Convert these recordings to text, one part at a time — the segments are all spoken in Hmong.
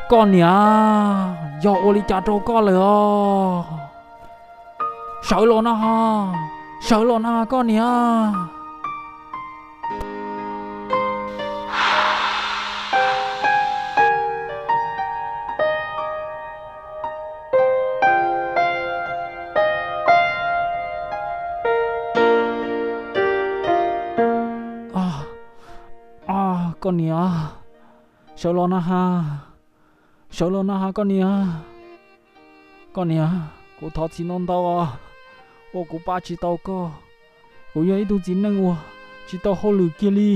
Koj niam, yog ua li cas rau koj lawm os? Sawv los na ha, sawv los na koj niam. Koj niam, sawv los na ha, sawv los na ha koj niam. Koj niam, kuv thov txim ntau ntau os, uas kuv pab tsis tau koj. Kuv yog ib tug txiv neej uas tsis tau hauj lwm kiag li.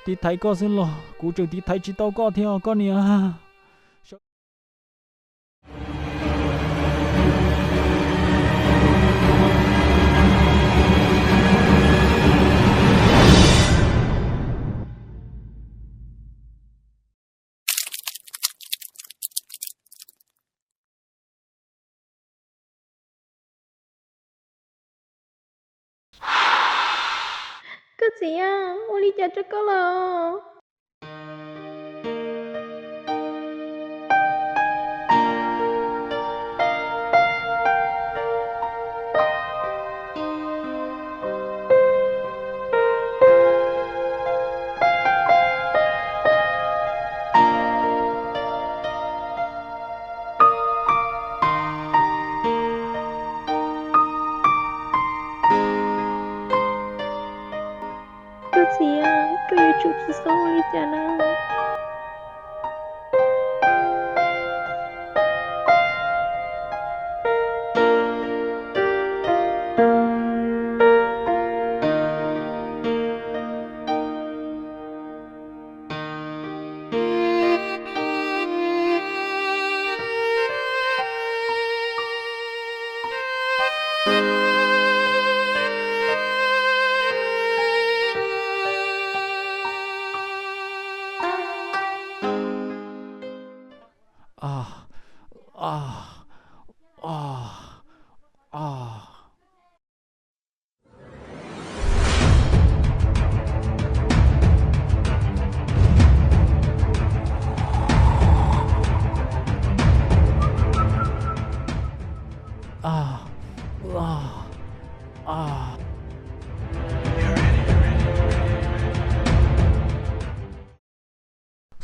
Tiv thaiv koj xwb los kuv tseem tiv thaiv tsis tau koj thiab koj niam. Koj txiv, ua li cas rau koj lawm? Koj txiv, koj yuav tsum tsis txhob ua li cas na.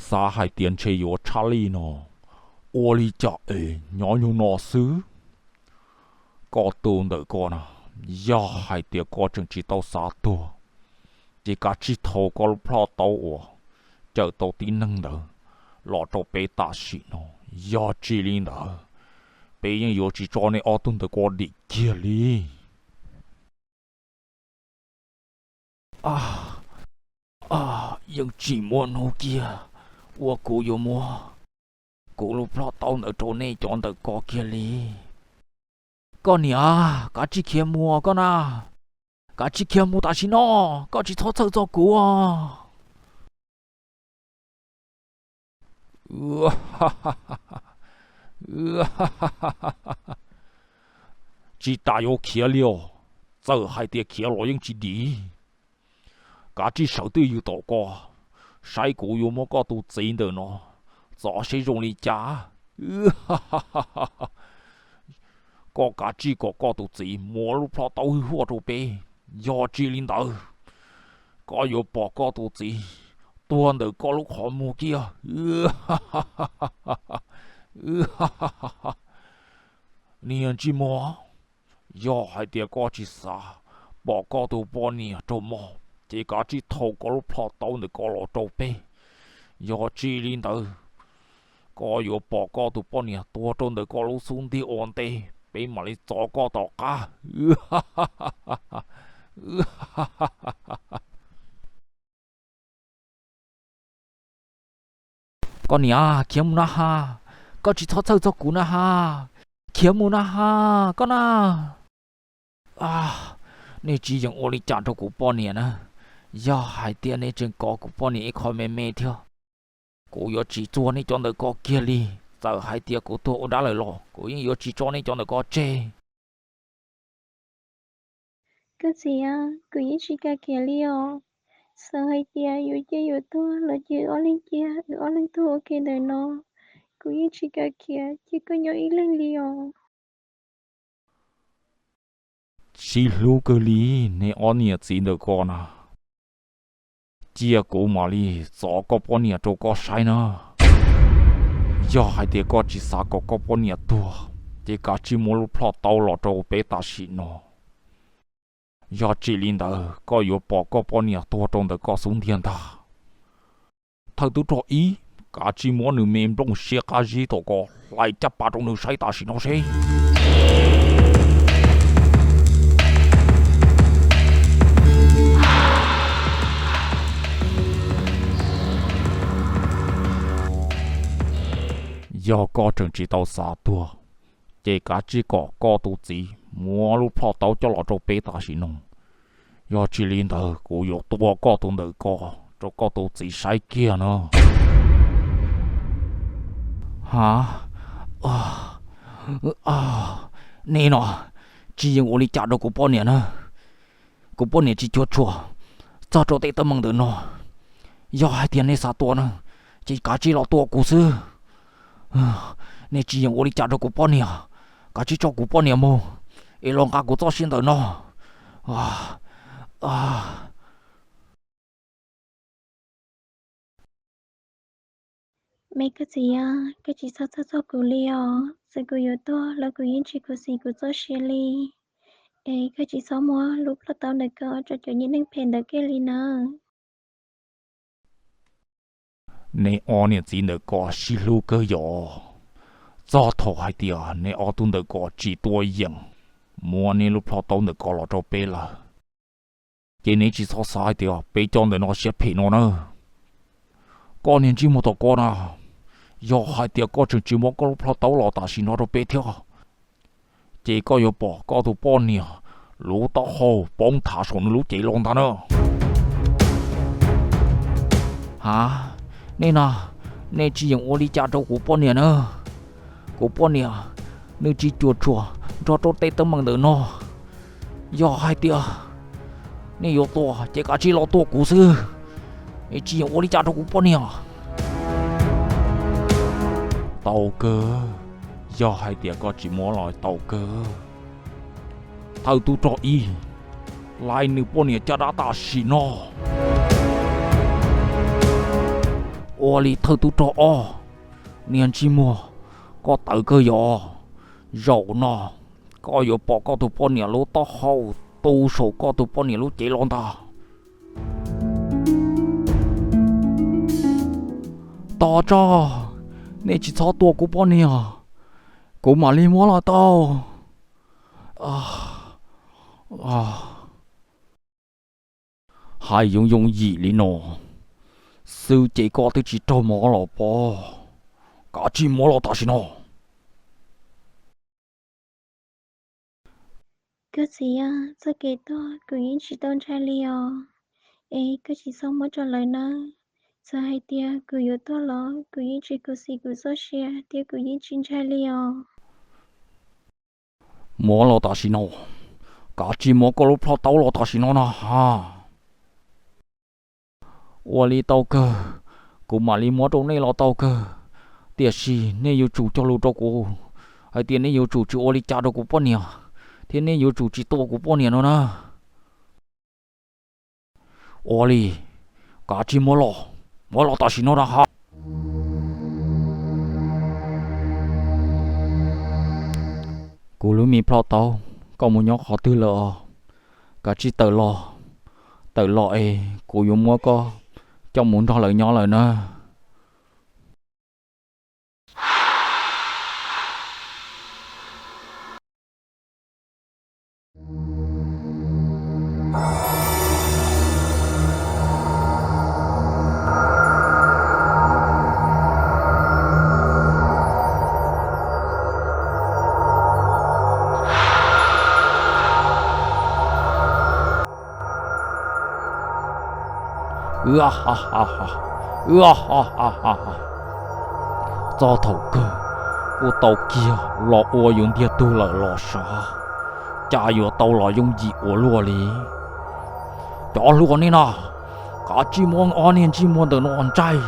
Xav hais tias ntshe yuav tshaj lij no, ua li cas es nyob nyuag no xwb. Koj tus ntawm koj na, yog hais tias koj tseem tsis tau xav tuag, ces kav tsij thau koj lub plhaub taub uas cawm tau tib neeg ntawd los rau peb tam sim no, yog tsis li ntawd, peb yeej yuav tsis tso nej ob tug ntawm koj dim kiag li. Yeej tsis muaj hnub kiag uas kuv yuav muab kuv lub plhaub taub ntawd rau nej cov ntawm koj kiag li. Koj niam, kav tsij khiav mus koj na, kav tsij khiav mus tam sim no, koj tsis txhob txhawj txog kuv. Tsis tas yuav khiav li os, txawm hais tias khiav los yeej tsis dim. Kav tsij sawv twj ywm tom koj, saib kuv yuav muab koj tus txiv ntawm no txov seb zoo li cas. Koj kav tsij kom koj tus txiv muab lub plhaub taub hwj huaj rau peb, yog tsis li ntawd, koj yuav pom koj tus txiv tuag ntawm koj lub qhov muag kiag. Niag ntsej muag, yog hais tias koj tsis xav pom koj tus poj niam raug mob, ces kav tsij thau koj lub plhaub taub ntawm koj los rau peb, yog tsis li ntawd, koj yuav pom koj tus poj niam tuag rau ntawm koj lub xub ntiag ua ntej, peb mam li txov koj tom qab. Koj niam, khiav mus na ha, koj tsis txhob txhawj txog kuv na ha, khiav mus na ha, koj na. Nej tsis yeem ua li cas rau kuv poj niam na, yog hais tias nej tseem kov kuv poj niam ib qho me me thiab, kuv yuav tsis txuag nej cov ntawm koj kiag li. Txawm hais tias kuv tuag ua dab lawm los kuv yeej yuav tsis tso nej cov ntawm koj tseg. Koj txiv, kuv yeej tsis kam khiav li os. Txawm hais tias yuav ciaj yuav tuag los ces wb ob leeg ciaj, wb ob leeg tuag ua ke ntawm no. kuv yeej tsis kam khiav cia koj nyob ib leeg li os. Sib hlub kawg li, neb ob niam txiv ntawm ko na. Cia kuv mam li txov koj poj niam rau koj saib na. Yog hais tias koj tsis xav kom koj poj niam tuag, ces kav tsij muab lub plhoj taub los rau peb tam sim no. Yog tsis li ntawd koj yuav pom koj poj niam tuag rau ntawm koj xub ntiag ntag. Thawj tub rog ib, kav tsij muab nws me nplooj siab qab zib tom ko hlais caj pas rau nws saib tam sim no seb. Yog koj tseem tsis tau xav tuag, ces kav tsij kom koj tus txiv muab lub plhoj taub coj los rau peb tam sim no. Yog tsis li ntawd kuv yuav tua koj tus ntawm ko rau koj tus txiv saib kiag na. Ha, nej no tsis yeem ua li cas rau kuv poj niam na. Kuv poj niam tsis cuag tsuas txog rau tej teeb meem ntawm no. Yog hais tias nej xav tua na, ces kav tsij los tua kuv xwb. Nej tsis yeem ua li cas rau kuv poj niam, kav tsij tso kuv poj niam mus es los nqa kuv txoj sia ntawm no. Me koj txiv, koj tsis txhob txhawj txog kuv li os. Txawm kuv yuav tuag los kuv yeej tsis khuv xim kuv txoj sia li. Es koj tsis txhob muab lub plhoj taub ntawm ko rau cov nyiaj neeg phem ntawd kiag li nawb. Neb ob niam txiv ntawm ko sib hlub kawg yom. Txog thaum hais tias neb ob tug ntawm ko tsis tuaj yeem muab neb lub plhoj taub ntawm ko los rau peb lawm, ces neb tsis txhob xav hais tias peb cov ntawm no siab phem no na. Koj niag ntsej muag tom ko na, yog hais tias koj tseem tsis muab koj lub plhoj taub los tam sim no rau peb thiab, ces koj yuav pom koj tus poj niam lub taub hau poob thav saum nws lub cev los ntag na. Ha, nej na, nej tsis yeem ua li cas rau kuv poj niam na. Kuv poj niam nws tsis cuam tshuam nrog rau tej teeb meem ntawm no. Yog hais tias nej yuav tua ces kav tsij los tua kuv xwb, es tsis yeem ua li cas rau kuv poj niam. Tau kawg, yog hais tias koj tsis muab los tau kawg. Thawj tub rog ib, laij nws poj niam caj dab tam sim no. Ua li thawj tub rog ob, niag ntsej muag, koj tawv kawg yom. Zaum no koj yuav pom koj tus poj niam lub taub hau tu saum koj tus poj niam lub cev los ntag. Tos tso, nej tsis txhob tua kuv poj niam, kuv mam li muab los tau. Hais yoov yoov yim li no xwb ces koj twb tsis raug mov los pob. Kav tsij muab los tam sim no. Koj txiv, txoj kev tuag kuv yeej tsis tau ntshai li os. Es koj tsis txhob muab rau lawv nawb. Txawm hais tias kuv yuav tuag los kuv yeej tsis khuv xim kuv txoj sia thiab kuv yeej tsis ntshai li os. Muab los tam sim no, kav tsij muab koj lub plhoj taub los tam sim no na ha. Ua li tau kawg, kuv mam li muab rau nej los tau kawg. Tiam sis nej yuav tsum cog lus rau kuv hais tias nej yuav tsum tsis ua li cas rau kuv poj niam, thiab nej yuav tsum tsis tua kuv poj niam no na. Ua li, kav tsij muab los, muab los tam sim no na ha. Kuv lub me plhoj taub, koj mus nyob qhov twg lawm os? Kav tsij tawm los, tawm los es kuv yuav muab koj coj mus nrog lawv nyob lawm na. Txog thaum kawg kuj tau kiag los ua yus ntiag tug lawm los sav, cas yuav tau los yooj yim ua luaj li. Cov hluas nej na, kav tsij muab ob niag ntsej muag ntawm no ntsaig,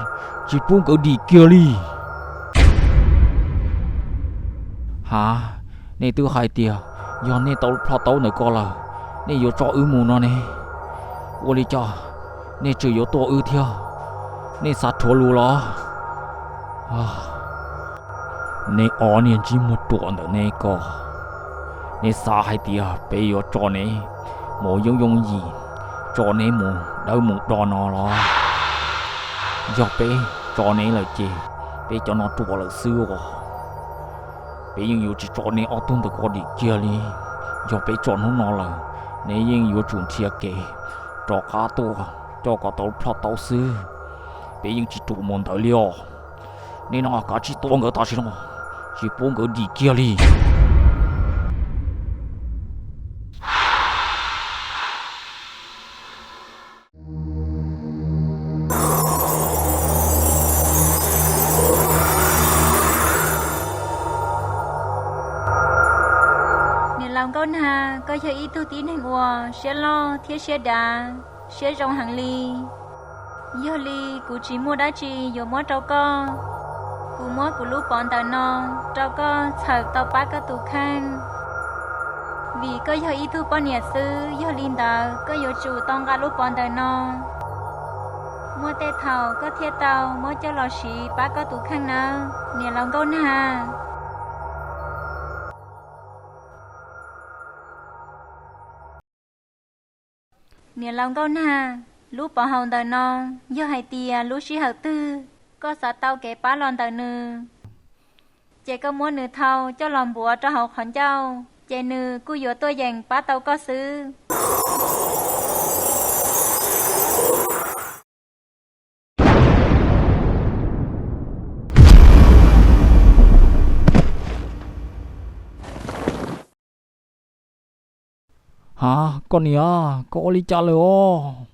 tsis pub nkawd dim kiag li. Ha, nej twb hais tias yog nej tau plhoj tau ntawm ko lawm, nej yuav tso wb mus no ne. Ua li cas nej tseem yuav tua wb thiab? Nej xav rhuav lus los? Nej ob niag ntsej muag ruam ntawm nej ko, nej xav hais tias peb yuav tso neb mus yooj yooj yim, tso neb mus dawb mus do no los? Yog peb tso neb lawm ces peb cov no ruam lawm xwb os. Peb yeej yuav tsis tso neb ob tug ntawm ko dim kiag li. Yog peb tso hnub no lawm, neb yeej yuav tsum nrhiav kev rov qab tuaj coj kom tau plhoj tau xwb. Peb yeej tsis ruam mus ntawd li os. Nej no kav tsij tua nkawd tam sim no, tsis pub nkawd dim kiag li. Niam laus Nkauj Nag, koj yog ib tug tib neeg uas siab loj thiab siab dav, siab zoo heev li. Yog li kuv tsis muaj dab tsi yuav muab rau koj. Kuv muab kuv lub pov ntawm no rau koj txhawm tau pab koj tus kheej. Vim koj yog ib tug poj niam xwb, yog li ntawd koj yuav tsum tau nqa lub pov ntawm no. Muaj tej thaum koj thiaj tau muab coj los siv pab koj tus kheej nawb, niam laus Nkauj Nag. Niam laus Nkauj Nag, lub pov haum ntawm no, yog hais tias lub sij hawm twg koj xav tau kev pab los ntawm nws, ces koj muab nws thau coj los npuav rau hauv qhov ncauj, ces nws kuj yuav tuaj yeem pab tau koj xwb. Ha, koj niam, koj ua li cas lawm os?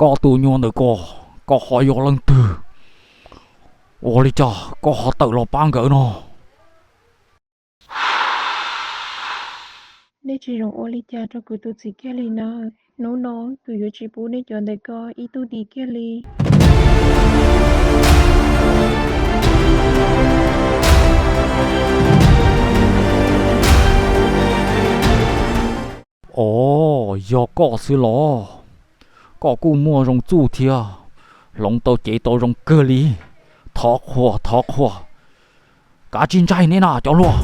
Koj tus nyuag ntawm ko, koj ho yog leej twg? Ua li cas koj ho tawm los pab nkawd no? Nej tsis zoo ua li cas rau kuv tus txiv kiag li na. Hnub no kuv yuav tsis pub nej cov ntawm ko ib tug dim kiag li. Os, yog koj xwb los? Koj kuj muaj zoo txuj thiab, hloov tau cev tau zoo kawg li. Thov qhuas, thov qhuas. Kav tsij ntsaig neb na cov hluas.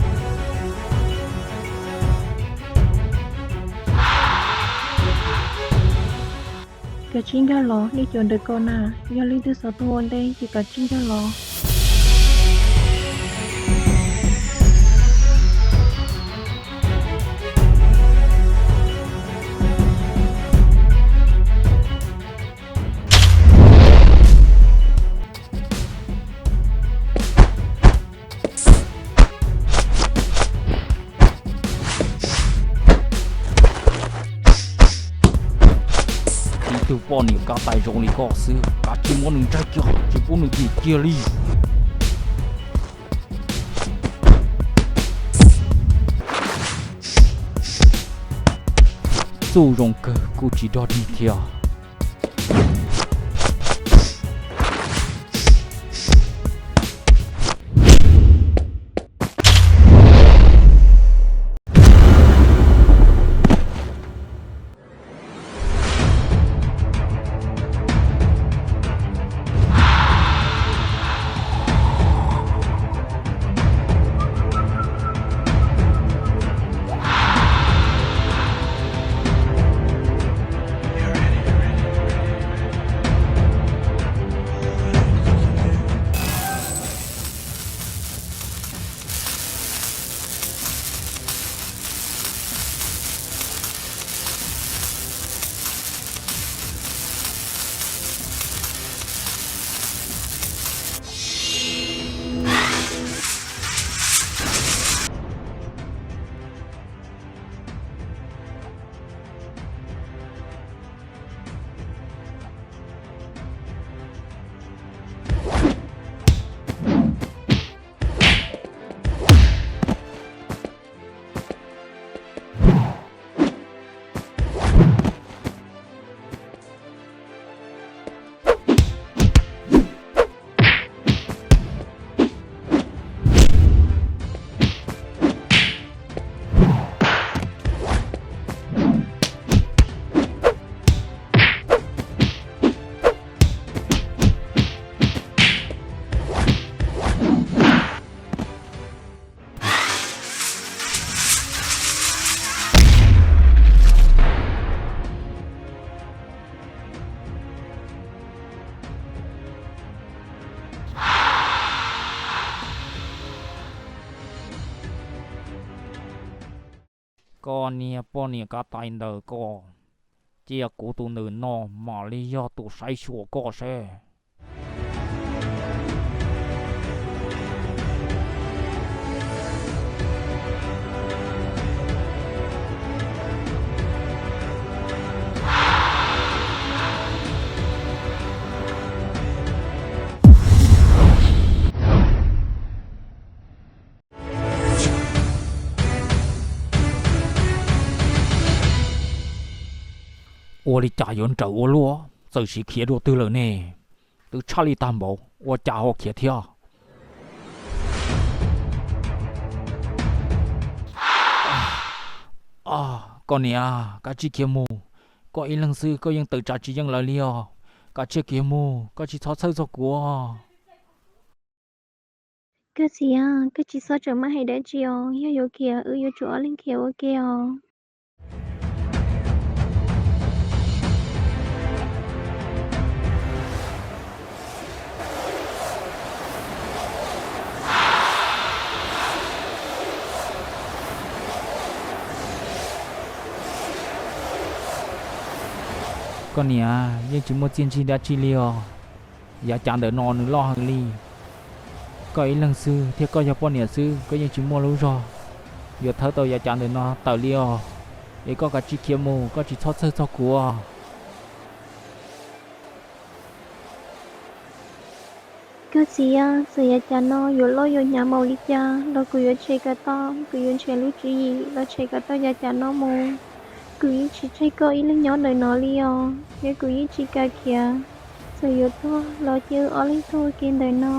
Kav tsij nkag los, nej cov ntawm ko na, yog leej twg xav tuag ua ntej ces kav tsij nkag los. Ib tug poj niam kab tais zoo li koj xwb, kav tsij muab nws ntsaig kiag, tsis pub nws dim kiag li. Txuj zoo kawg kuj tsis dog dig thiab. Koj niag poj niam ka tais ntawm koj, cia kuv tus ntawm no mam li yog tus saib xyuas koj seb. Ua li cas yuav nrawm ua luaj, txawm sis khiav dua twg lawm ne? Twb tshaj li tag npaum, ua cas ho khiav thiab? Koj niam, kav tsij khiav mus, koj ib leeg xwb koj yeej tawm tsam tsis yeej lawv li os. Kav tsij khiav mus, koj tsis txhob txhawj txog kuv. Koj txiv, koj tsis txhob tseem maj hais dab tsi os, yog yuav khiav wb yuav tsum ob leeg khiav ua ke os. Koj niam, yeej tsis muaj txiaj ntsig dab tsi li os. Yav cav ntawm no nws loj heev li. Koj ib leeg xwb thiab koj yog poj niam xwb, koj yeej tsis muaj lub zog yuav thawb tau yav cav ntawm no tawm li os. Es koj kav tsij khiav mus, koj tsis txhob txhawj txog kuv. Koj txiv, txawm yav cav no yuav loj yuav hnyav npaum li cas los kuv yuav tshem kom tau, kuv yuav nrhiav lub tswv yim los tshem kom tau yav cav no mus. Kuv yeej tsis tseg koj ib leeg nyob ntawm no li os, thiab kuv yeej tsis kam khiav. Txawm yuav tuag los cia wb ob leeg tuag ua ke ntawm no.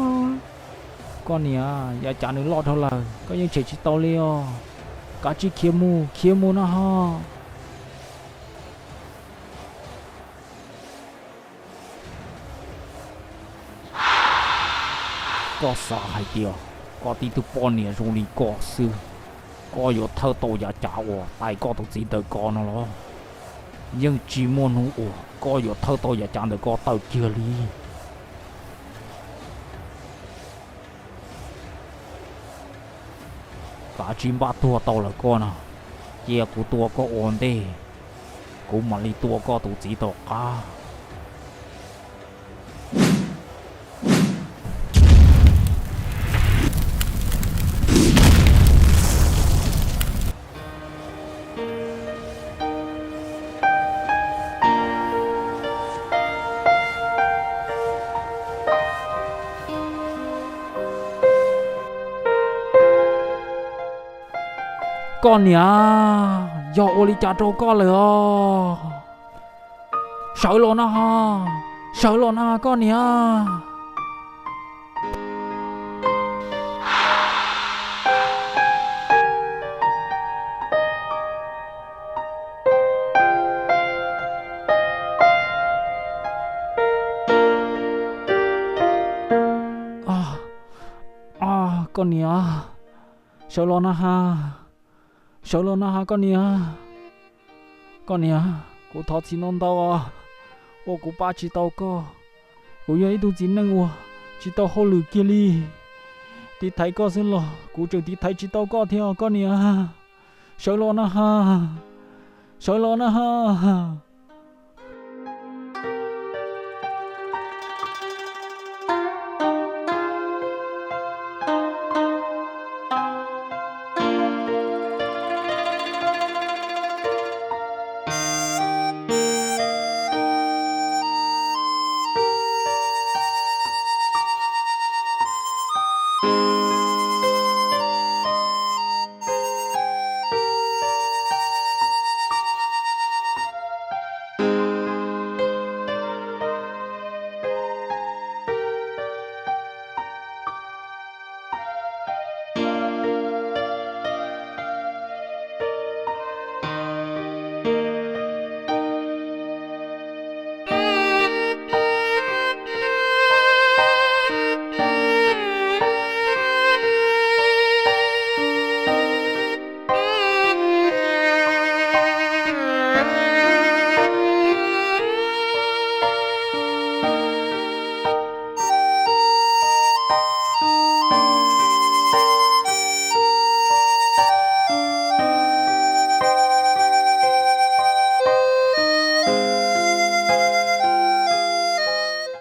Koj niam, yav cav nws loj dhau lawm, koj yeej tshem tsis tau li os. Kav tsij khiav mus, khiav mus na ho. Koj xav hais tias koj tib tug poj niam zoo li koj xwb, koj yuav thawb tau yav cav uas tais koj tus txiv ntawm ko no los? Yeej tsis muaj hnub uas koj yuav thawb tau yav cav ntawm ko tawm kiag li. Kav tsij npaj tuag tau lawm koj no, cia kuv tua koj ua ntej, kuv mam li tua koj tus txiv tom qab. Koj niam, yog ua li cas rau koj lawm os? Sawv los na ha, sawv los na koj niam. Koj niam, sawv los na ha, sawv los na ha koj niam. Koj niam, kuv thov txim ntau ntau os, uas kuv pab tsis tau koj. Kuv yog ib tug txiv neej uas tsis tau hauj lwm kiag li, tiv thaiv koj xwb los kuv tseem tiv thaiv tsis tau koj thiab os koj niam. Sawv los na ha, sawv los na ha.